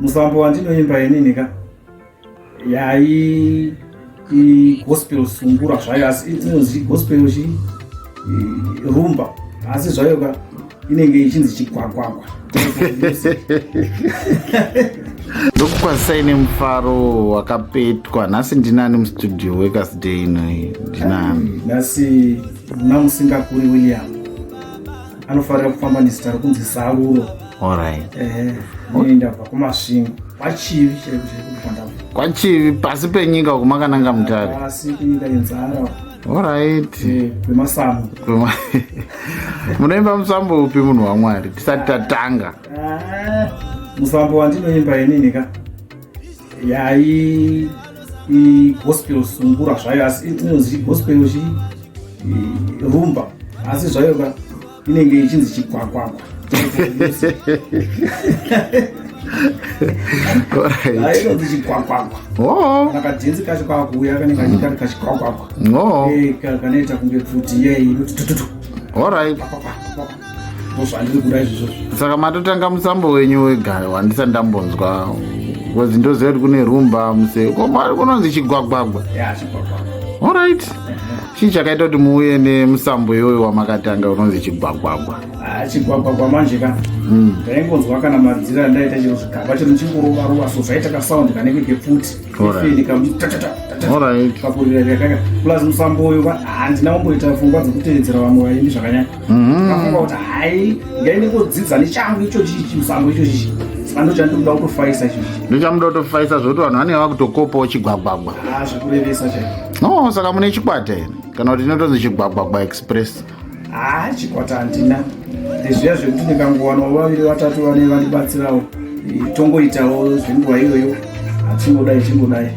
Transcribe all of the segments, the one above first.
Musambo wandinoimba inini ka yai igospel sungura zvayo, asi inonzi gospel chi rumba, asi zvayo ka inenge ichinzi chigwagwagwa. Ndokukwazisai nemufaro wakapetwa. Nhasi ndinani mustudio Workers Day ino? Ndinani? Nhasi muna Musingakuri William, anofarira kufamba nezita rokunzi Zaruro. Alright. Ehe, ndabva kuMasvingo, kwaChivi chaiko chaiko kwandabva. KwaChivi, pasi penyika uko makananga Mutare. Pasi penyika yenzara. Alright. Kwemasambo. Munoimba musambo upi, munhu waMwari, tisati tatanga? Ah, musambo wandinoimba inini ka yai igospel sungura zvayo, asi inonzi gospel chi rumba, asi zvayo ka inenge ichinzi chigwagwagwa. Inonzi chigwagwagwa. Kana kadhenzi kacho kakuuya kanenge kari kachigwagwagwa. Kanoita kunge pfuti yei inoti tututu. Alright. Ndozvandiri kuda izvozvo. Saka matotanga musambo wenyu wega wandisati ndambonzwa, because ndoziva kuti kune rumba muse kunonzi chigwagwagwa. Ya, chigwagwagwa. Alright, chii chakaita kuti muuye nemusambo iwoyo wamakatanga unonzi chigwagwagwa? Ah, chigwagwagwa manje ka ndaingonzwa kana maridziro andaita chero zvigaba chero ndichingorova rova, so zvaita kasaundi kanenge kepfuti. Alright. Efeni kamutatata. Kakurira kaka. Plus musambo uyu handina kumboita pfungwa dzekutevedzera vamwe vaimbi zvakanyanya. Ndafunga kuti hai, ngainengodzidza nechangu ichochi ichi, musambo ichochi, saka ndo chandinoda kutofaisa ichochi. Ndochamuda kutofaisa zvokuti vanhu vanenge vakutokopawo chigwagwagwa. Ah, zvekurevesa chaiko. No, saka mune chikwata here, kana kuti inotonzi Chigwagwagwa Express? Ah, chikwata handina. Ndezviya zvekuti ndikangowanawo vaviri vatatu vane vandibatsirawo, tongoitawo zvenguva iyoyo, achingodai chingodai.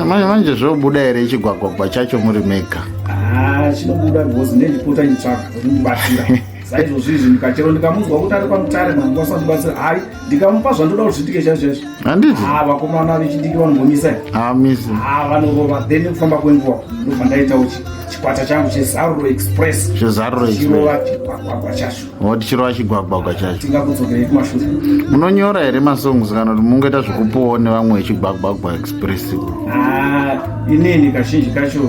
Manje zvobuda here chigwagwagwa chacho muri mega? Ah, chinobuda because ndechipota chitsvaka kundibatsira. Saizvozvo izvi, ndikachero ndikamunzwa kuti ari kwaMutare, mangwasa ndibatsira, hai, ndikamupa zvandoda kuti zviitike chaizvo chaizvo. Handiti? Ah, vakomana vechidiki vanombomisa. Hamisi. Ah, vanorova. Then nekufamba kwenguva ndobva ndaitawo chikwata changu cheZaruro Express. CheZaruro Express. Chirova chigwagwagwa chacho. Woti chirova chigwagwagwa chacho. Tingakudzokerei kumashure. Munonyora here masongs, kana kuti mungoita zvekupuwawo nevamwe veChigwagwagwa Express? Ah, inini kazhinji kacho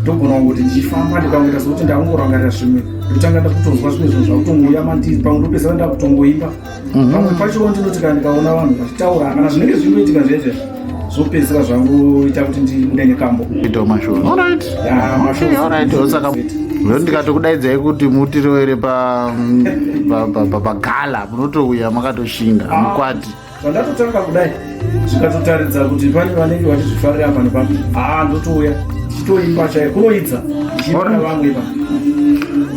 ndogona kungoti ndichifamba, ndikangoita sekuti ndakungorangarira zvimwe, ndotanga ndakutonzwa zvimwe zvinhu zvakutongouya mandiri, pamwe ndopedzisira ndakutongoimba. Pamwe pacho ndinoti kana ndikaona vanhu vachitaura kana zvinenge zvingoitika zvezve, zvopedzisira zvangoita kuti ndibude nekambo. Itawo mashoko. Alright. Ya, mashoko. Okay, alright. Saka zvoti ndikatokudaidzai kuti mutirowere pagala, munotouya makatoshinga, mukwati? Zvandatotanga kudai, zvikatotaridza kuti pane vanenge vachizvifarira apa nepano, haa, ndotouya ndichitoimba chaiyo, kunoidza ndichiimba navamwe ipa.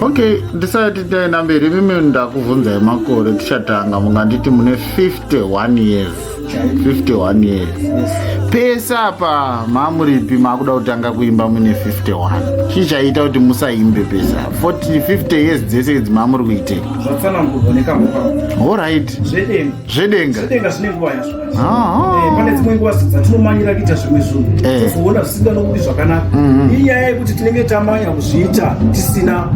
Okay, ndisati taenda mberi, mimi ndakubvunzai makore tichatanga, munganditi mune 51 years. 51 years pese apa mamuripi? Makuda kutanga kuimba mune 51, chii chaita kuti musaimbe pese apa? 40 50 years dzese idzi mamuri kuitei? Zvatsanangurwa nekambo kangu. Alright. Zvedenga. Zvedenga. Zvedenga zvine nguva yazvo. Ah. Pane dzimwe nguva dzatinomanyira kuita zvimwe zvinhu, tozoona zvisinganobudi zvakanaka. Inyaya yekuti tinenge tamanya kuzviita tisina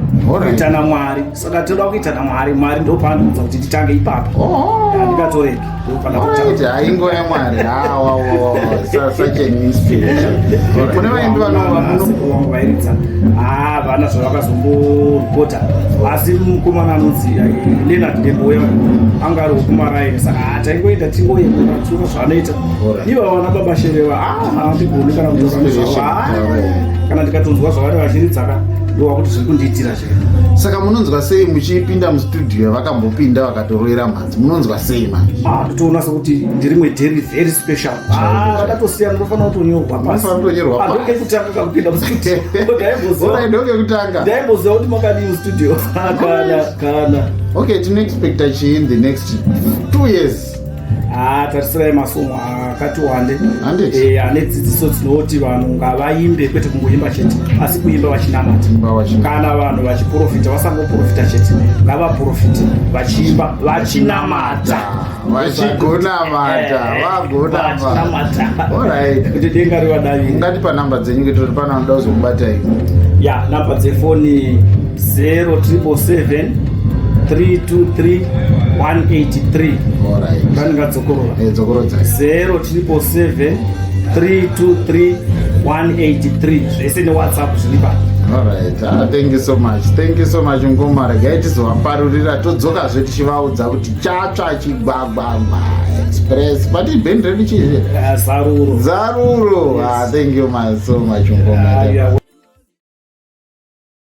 kuita naMwari. Saka toda kuita naMwari, Mwari ndopaanoudza kuti titange ipapo. Handingatoreki. Alright, haingo yaMwari. Ah, wow. Such an inspiration. Kune vaimbi vangu vairidza, havana zvavakazomboripota, asi mukomana anonzi Leonard Demboya anga ari wekumaraini, saka taingoenda tingoyemura tiona zvaanoita. Ivo vana Baba Shereva, handigoni kana kutaura nezvavo. Ah, kana ndikatonzwa zvavari vachiridzaka, ndowa kuti zviri kundiitira chete. Saka munonzwa sei muchipinda mustudio yavakambopinda vakatoroera mhanzi? Munonzwa sei manje? Ah, ndotoona sekuti ndirimwe dheri very special. Ah, rakatosiyana, ndofanira kutonyorwa pasi. Munofanira kutonyorwa pasi. Ndokekutanga kakupinda mustudio. Ndaimboziva. Alright, ndokekutanga. Ndaimboziva kuti makadii mustudio kana. Okay, tinoexpecta chii in the next 2 years? Ah, tarisirai masomo akati wande. Handiti? Ane dzidziso dzinoti vanhu ngavaimbe, kwete kungoimba chete, asi kuimba vachinamata. Kuimba vachinamata. Kana vanhu vachiprofita, vasangoprofita chete, ngavaprofite vachiimba vachinamata. Vachigonamata, vagonamata. Vachinamata. Alright. Kuti denga rivadavire. Ungatipa namba dzenyu kuitira kuti pane vanoda kuzokubatai? Ya, namba dzefoni 0777 323 183. Alright. Ndandingadzokorora. Dzokorodza. 0 777 323 183, zvese neWhatsApp zviri pa. Alright. Ah, thank you so much, thank you so much, ngoma. Regai tizovaparurira, todzokazve tichivaudza kuti chatsva Chigwagwagwa Express pati bhendi redu chizve. Zaruro. Zaruro. Ah, thank you so much, ngoma. Ah, yeah.